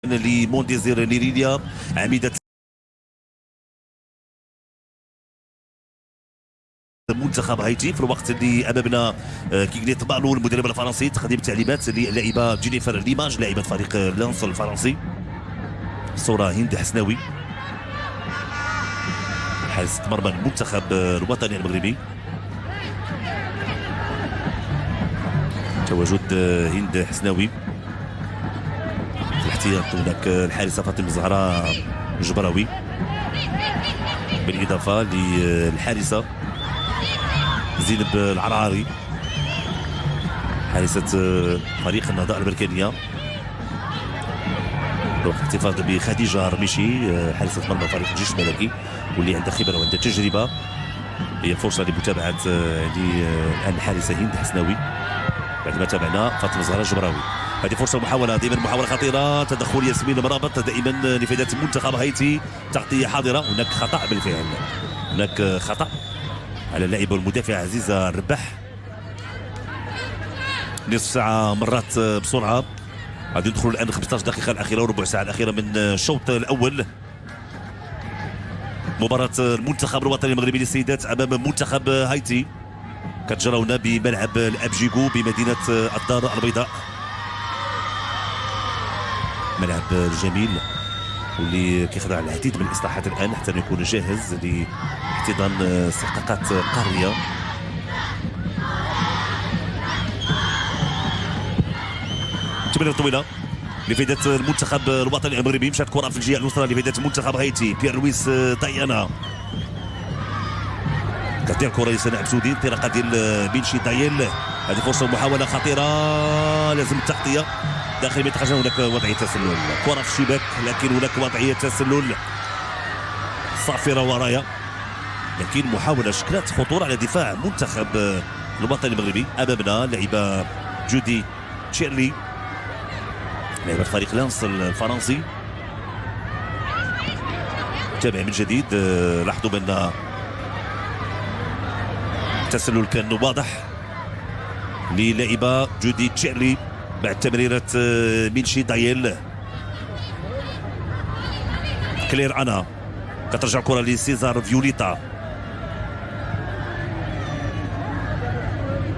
لمونديزير نيريليا عميدة منتخب هايتي. في الوقت اللي امامنا كيغنيت بالو المدرب الفرنسي تقديم تعليمات للاعبه جينيفر ليماج لاعبه فريق لانس الفرنسي. صوره هند حسناوي حارس مرمى المنتخب الوطني المغربي. تواجد هند حسناوي في الاحتياط، هناك الحارسه فاطمة الزهراء الجبراوي، بالاضافة للحارسه زينب العرعري حارسة فريق النهضة البركانية. الاحتفاظ بخديجة رميشي حارسة مرمى فريق الجيش الملكي واللي عندها خبرة وعندها تجربة. هي فرصة لمتابعة الآن الحارسة هند حسناوي بعد ما تابعنا فاطمة الزهراء الجبراوي. هذه فرصة محاولة، دائما محاولة خطيرة، تدخل ياسمين مرابط دائما لفائدة منتخب هايتي. تغطية حاضرة، هناك خطأ بالفعل، هناك خطأ على اللاعب والمدافع عزيزة الرباح. نصف ساعة مرات بسرعة، غادي ندخلوا الآن 15 دقيقة الأخيرة وربع ساعة الأخيرة من الشوط الأول. مباراة المنتخب الوطني المغربي للسيدات أمام منتخب هايتي كتجرى هنا بملعب الأبجيكو بمدينة الدار البيضاء، ملعب جميل واللي كيخضع العديد من الإصلاحات الآن حتى يكون جاهز لاحتضان استحقاقات قارية. تمريرة طويلة لفائدة المنتخب الوطني المغربي، مشات كرة في الجهة اليسرى لفائدة منتخب هايتي. بيير لويس دايانا كتدير كرة لسناء بسودي، انطلاقة ديال بينشي دايل. هذه فرصة ومحاولة خطيرة، لازم التغطية داخل منطقة. هناك وضعية تسلل، كرة في الشباك لكن هناك وضعية تسلل صافرة ورايا، لكن محاولة شكلت خطورة على دفاع منتخب الوطني المغربي. أمامنا لعبة جودي تشيرلي لاعبة فريق لانس الفرنسي. تابع من جديد، لاحظوا بأن التسلل كان واضح للاعبة جودي تشيرلي بعد تمريرة ميلشي دايل. كلير أنا كترجع الكرة لسيزار فيوليتا،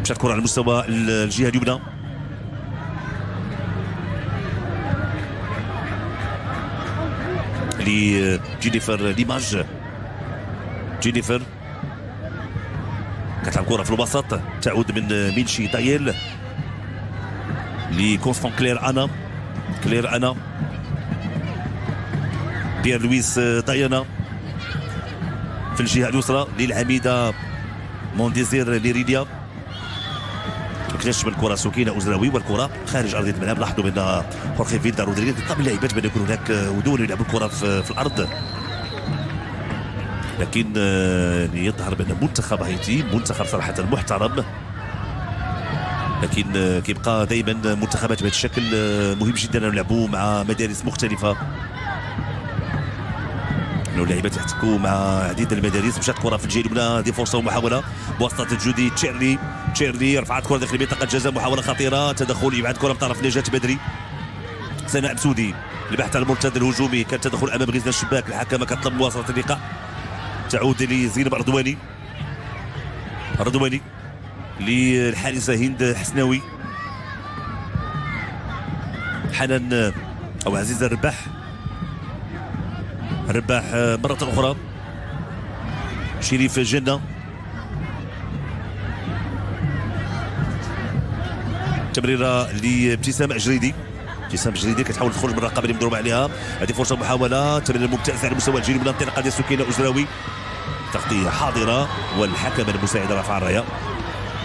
مشات الكرة على مستوى الجهة اليمنى. لجينيفر ليماج، جينيفر كتلعب كرة في الوسط، تعود من ميلشي دايل لكونستان كلير أنا، كلير أنا، بيير لويس دايانا في الجهة اليسرى للعميدة مونديزير ليريديا. كلاش بالكرة سكينة أزراوي والكرة خارج أرضية الملعب. لاحظوا بأن خورخي فيلدا رودريغيز طلب اللاعبات بأن يكون هناك ودون يلعبوا الكرة في الأرض، لكن يظهر بأن منتخب هايتي منتخب صراحة محترم، لكن كيبقى دائما منتخبات بهذا الشكل مهم جدا أن نلعبوا مع مدارس مختلفة. اللاعبات يحتكوا مع عديد المدارس. مشات كرة في الجهة اليمنى، هذه فرصة ومحاولة بواسطة جودي تشيرلي. تشيرلي رفعت كرة داخل منطقة الجزاء، محاولة خطيرة، تدخل يبعد كرة بطرف نجاة بدري. سناء بسودي البحث عن المرتد الهجومي، كان تدخل امام غزل الشباك، الحكمة كطلب مواصلة اللقاء. تعود لزينب الرضواني، الرضواني للحارسة هند حسناوي. حنان او عزيزة الرباح، الرباح مرة أخرى، شريف جنة. تمريرة لابتسام أجريدي، ابتسام أجريدي كتحاول تخرج من الرقابة اللي مضروبة عليها. هذه فرصة محاولة، تمريرة ممتازة على مستوى الجيل من الانطلاقة ديال سكينة أزراوي. تغطية حاضرة والحكم المساعد رفع الراية.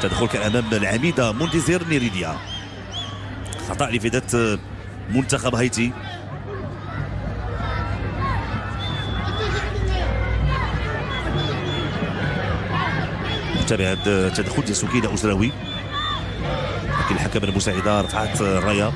تدخل كان أمام العميدة مونديزير نيريديا. خطأ لفائدة منتخب هايتي. تابع هذا التدخل ديال سكينة أزراوي، لكن الحكم المساعدة رفعت الراية.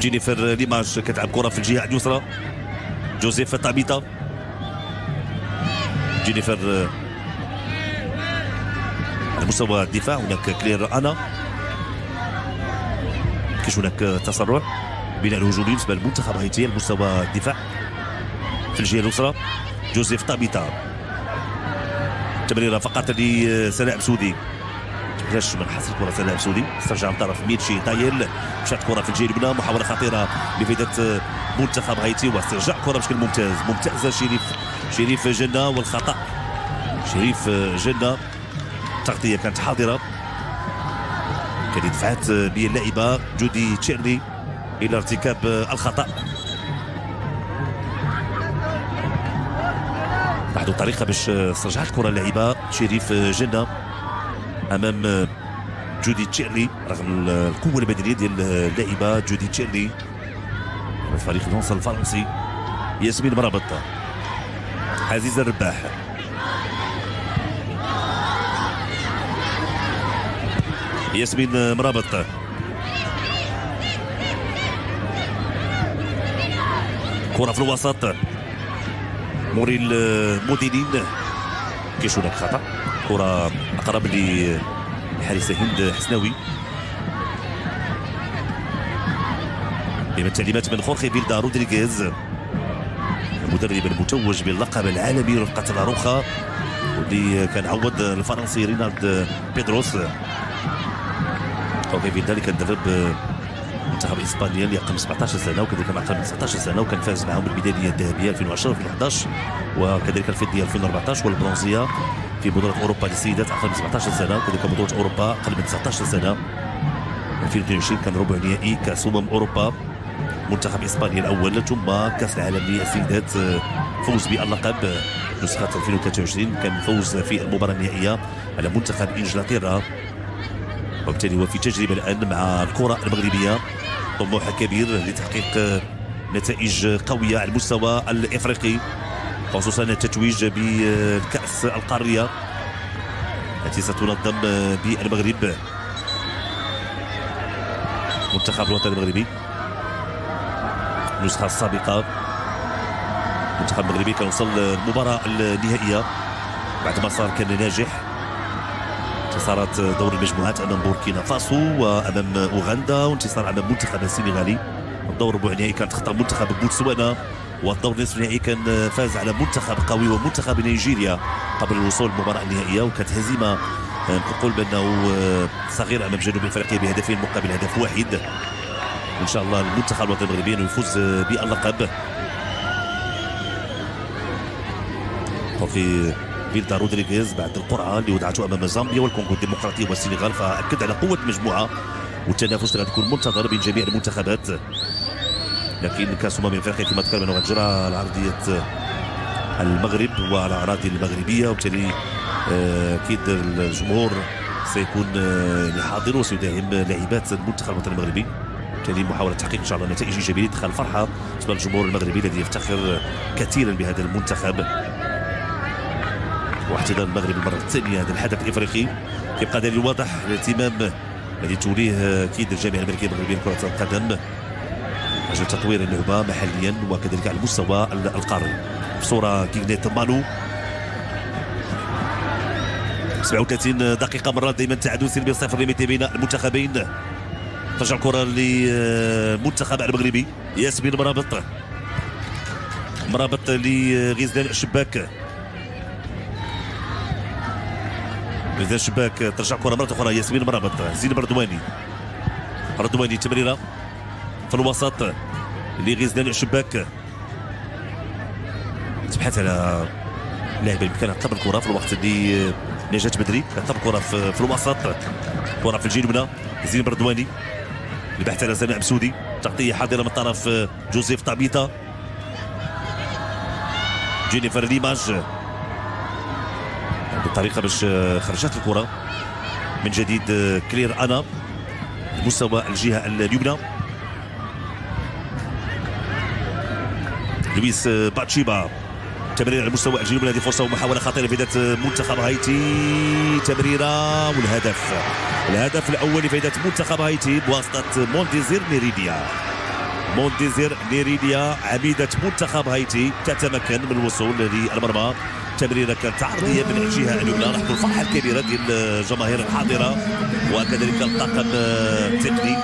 جينيفر ليماج كتلعب كره في الجهة اليسرى، جوزيف طابيتا، جينيفر على مستوى الدفاع هناك كلير انا. كاينش هناك تسرع بناء الهجومي بالنسبة للمنتخب هايتي على مستوى الدفاع. في الجهة اليسرى جوزيف طابيتا، تمريره فقط لسناء مسودي، تبغاش من حصل كره سناء مسودي، استرجع من طرف ميتشي دايل، مشات كره في الجهة اليمنى، محاولة خطيرة لفائدة منتخب هايتي واسترجع كره بشكل ممتاز، ممتازة شريف جنة، والخطا شريف جنة، التغطية كانت حاضره، كانت دفعت باللاعبه جودي تشيرلي الى ارتكاب الخطا. لاحظوا الطريقة باش استرجعت الكره اللاعبه شريف جنة امام جودي تشيرلي، رغم القوة البدنية ديال اللاعبه جودي تشيرلي من فريق لونس الفرنسي. ياسمين مرابط، عزيز الرباح، ياسمين مرابط، كرة في الوسط، موريل موديلين، كاينش هناك خطأ، كرة أقرب للحارسة هند حسناوي. بما التعليمات من خورخي فيلدا رودريغيز المدرب المتوج باللقب العالمي رفقة لاروخا، واللي كان عوض الفرنسي رينالد بيدروس. خورخي فيلدا اللي كان درب منتخب اسبانيا اللي اقل من 17 سنة وكذلك مع اقل من 19 سنة، وكان فاز معهم بالميداليه الذهبية 2010 2011 وكذلك الفضيه 2014 والبرونزيه في بطوله اوروبا للسيدات اقل من 17 سنة، وكذلك بطوله اوروبا اقل من 19 سنة 2022 كان ربع نهائي كاس اوروبا منتخب اسبانيا الاول، ثم كاس العالم للسيدات فوز باللقب نسخه 2023 كان فوز في المباراة النهائية على منتخب انجلترا. وبالتالي هو في تجربه الان مع الكره المغربية، طموح كبير لتحقيق نتائج قوية على المستوى الافريقي، خصوصا التتويج بالكاس القارية التي ستنظم بالمغرب. منتخب الوطني المغربي النسخة السابقة المنتخب المغربي كان وصل للمباراة النهائية بعد مسار كان ناجح، انتصارات دور المجموعات امام بوركينا فاسو وامام اوغندا، وانتصار امام المنتخب السنغالي. الدور ربع النهائي كان تخطى منتخب بوتسوانا، والدور نصف النهائي كان فاز على منتخب قوي ومنتخب نيجيريا قبل الوصول للمباراة النهائية، وكانت هزيمة نقول بانه صغيرة امام جنوب افريقيا بهدفين مقابل هدف واحد. وان شاء الله المنتخب الوطني المغربي انه يفوز باللقب. في فيلدا رودريغيز بعد القرعة اللي وضعته امام زامبيا والكونغو الديمقراطية والسنغال، فاكد على قوة المجموعة والتنافس اللي غادي يكون منتظر بين جميع المنتخبات. لكن كاس افريقيا كما ذكر انه غتجرى على ارضية المغرب وعلى اراضي المغربية، وبالتالي اكيد الجمهور سيكون حاضر وسيداهم لاعبات المنتخب الوطني المغربي. وبالتالي محاولة تحقيق ان شاء الله نتائج ايجابية تدخل الفرحة بالنسبة للجمهور المغربي الذي يفتخر كثيرا بهذا المنتخب. واحتضان المغرب المرة الثانية هذا الحدث الافريقي كيبقى دليل واضح للاهتمام الذي توليه اكيد الجامعة الملكية المغربية لكرة القدم اجل تطوير اللعبة محليا وكذلك على المستوى القاري. في صوره كيغنيت مالو 37 دقيقة مرات دائما تعادل سلبي صفر لمثل بين المنتخبين. ترجع الكره للمنتخب المغربي، ياسمين مرابط، مرابط لغزلان الشباك، غزلان الشباك ترجع الكره مرة اخرى ياسمين مرابط، زين رضواني، رضواني تمريره في الوسط لغزلان الشباك، تبحث على لاعب بامكانها تطلب الكره في الوقت اللي نجاة بدري كتطلب الكره في الوسط، كره في الجهة اليمنى زين بردواني، البحث على سناء مسودي، تغطيه حاضره من طرف جوزيف طابيتا، جينيفر ليماج بالطريقة باش خرجت الكره من جديد كلير انا مستوى الجهة اليمنى، لويس باتشيبا تمرير على مستوى الجنوب، هذه فرصة ومحاولة خطيرة في ذات منتخب هايتي، تمريره والهدف، الهدف الاول لفائدة منتخب هايتي بواسطة مونديزير ميريديا. مونديزير نيريليا عميدة منتخب هايتي تتمكن من الوصول للمرمى. تمريره كانت عرضية من الجهة اليمنى. لاحظوا الفرحة الكبيرة ديال الجماهير الحاضرة وكذلك الطاقم التقني.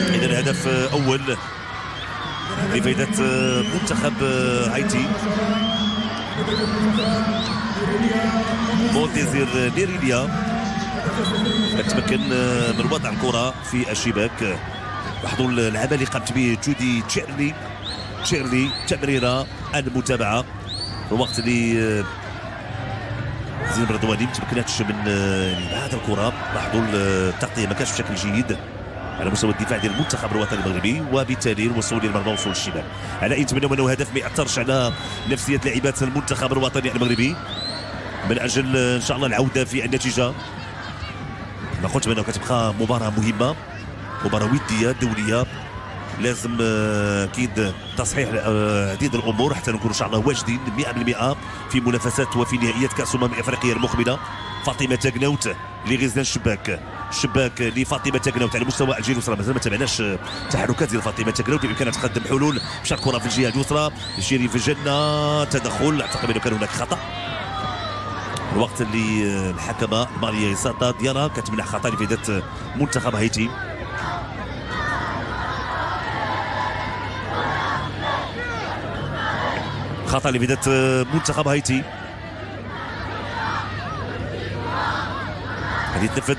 اذا هدف اول لفائدة منتخب هايتي. مونديزير نيريليا تتمكن من وضع الكره في الشباك. لاحظوا العمل اللي قامت به جودي تشيرلي. تشيرلي تمريره المتابعة في الوقت اللي زين رضواني ما تمكنتش من هذا الكره. لاحظوا التغطية ما كانش بشكل جيد على مستوى الدفاع ديال المنتخب الوطني المغربي، وبالتالي الوصول للمرمى وصول الشباك. على اي نتمنوا انه هدف ما ياثرش على نفسية لاعبات المنتخب الوطني المغربي من اجل ان شاء الله العودة في النتيجة. ما قلت بانه كتبقى مباراة مهمة، مباراة وديه دولية، لازم اكيد تصحيح عديد الامور حتى نكون ان شاء الله واجدين 100% في منافسات وفي نهائيات كاس امم افريقيا المقبلة. فاطمة تاكناوت لغزلان الشباك، الشباك لفاطمة تاكناوت على مستوى الجهة اليسرى. مازال ما تابعناش تحركات ديال فاطمة تاكناوت بامكانها تقدم حلول. مشى الكره في الجهة اليسرى، جيري في الجنة، تدخل، اعتقد انه كان هناك خطا. الوقت اللي الحكمة ماريا ساتا ديارا كتمنح خطا لفائدة منتخب هايتي. خطا لفائدة منتخب هايتي. غادي تنفذ